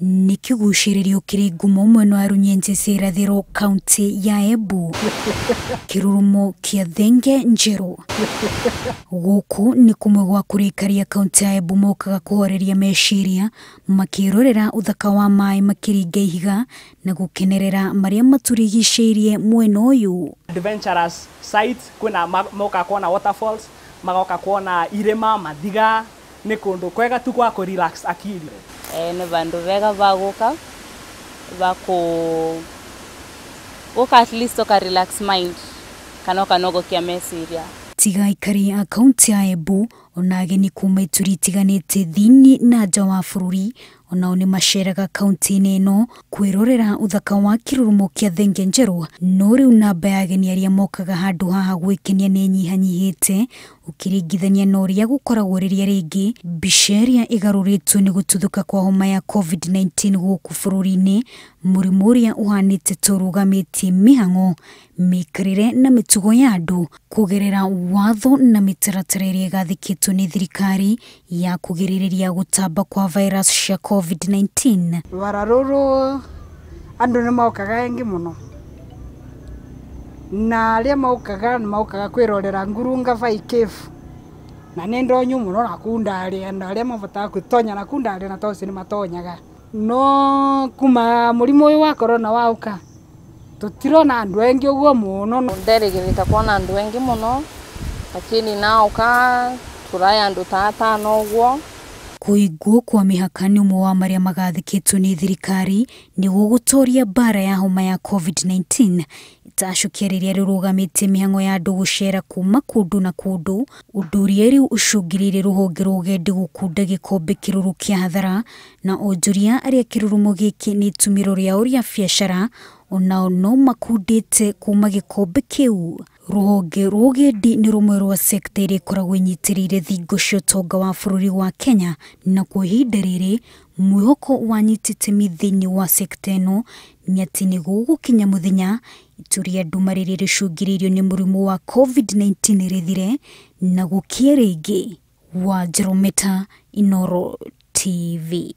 Nĩ kĩgucĩrĩrio kĩrĩ ngumo mwena wa Runyenjes irathĩro kaunti ya Embu, kĩrurumo kĩa Thenge Njerũ. Gũkũ nĩ kũmwe gwa kũrĩkaria kaunti ya Embu mokaga kũhoreria meciria makĩrorera ũthaka wa maĩ makĩringa ihiga na gũkenerera marĩa matũrigicĩirie mwena ũyũ. Adventurous sites kwĩna moka kuona waterfalls, magoka kuona irĩma, mathiga, nĩ kũndũ kwega tu kwa kũ relax akili. Nĩ vandu vega va guka va ku guka at least uka relax mind kana ukanogokia meciria. Tiga aikari a kaunti ya Embu ona ageni kuma ituri itiganĩte thĩinĩ na nja wa bũrũri onao nĩ maceraga kaunti-inĩ ĩno kwĩrorera ũthaka wa kĩrurumo kĩa Thenge Njerũ. No rĩu namba ya ageni arĩa mokaga handũ haha gwĩkenia nĩ ĩnyihanyihĩte ũkĩringithania na ũrĩa gũkoragwo rĩrĩa rĩngĩ. Mbica ĩrĩa ĩgarũrĩtwo nĩ gũtuthũka kwa homa ya COVID-19 gũkũ bũrũri-inĩ, mũrimũ ũrĩa ũhanĩte ta ũrũgamĩtie mĩhang'o, mĩikarĩre na mĩtugo ya andũ kũgerera watho na mĩtaratara ĩrĩa ĩgathĩkĩtwo nĩ thirikari ya kũgirĩrĩria gũtamba kwa virus cia COVID-19. Rwara rũrũ andũ nĩ mokaga aingĩ mũno, na arĩa mokaga nĩ mokaga kwĩrorera ngurunga vai cave, na nĩ ndonyu mũno na kũu ndarĩ andũ arĩa mabotaga kwĩtonya na kũu ndarĩ na tocio nĩ matonyaga. No kuma mũrimũ ũyũ wa corona waũka tũtirona andũ aingĩ ũguo mũno. Nderĩgĩrĩte kuona andũ aingĩ mũno, lakini naũka tũraya andũ ta atano ũguo. Kũhingwo kwa mĩhaka nĩ ũmwe wa marĩa magathĩkĩtwo nĩ thirikari nĩguo gũtooria mbara ya homa ya COVID-19. Itacũkia rĩrĩa rĩrũgamĩtie mĩhang'o ya andũ gũcera kuma kũndũ na kũndũ, ũndũ ũrĩa rĩu ũcũngĩrĩirie rũhonge rwa ũgendi gũkunda gĩkombe kĩrũrũ kĩa hathara, na onjoria arĩa kĩrurumo gĩkĩ nĩ itumĩro rĩao rĩa biacara onao no makundĩte kuma gĩkombe kĩu. Rũhonge rwa ũgendi nĩ rũmwe rwa sekta ĩrĩa ĩkoragwo ĩnyitĩrĩire thingo cia ũtonga wa bũrũri wa Kenya, na kwa ihinda rĩrĩ mwĩhoko wanyitĩte thĩinĩ wa sekta ĩno nĩ atĩ nĩ gũgũkinya mũthenya itu rĩa nduma rĩrĩa rĩcũngĩrĩirio nĩ mũrimũ wa COVID-19 rĩthire na gũkĩe rĩngĩ. Wanjerũ Meta, Inooro TV.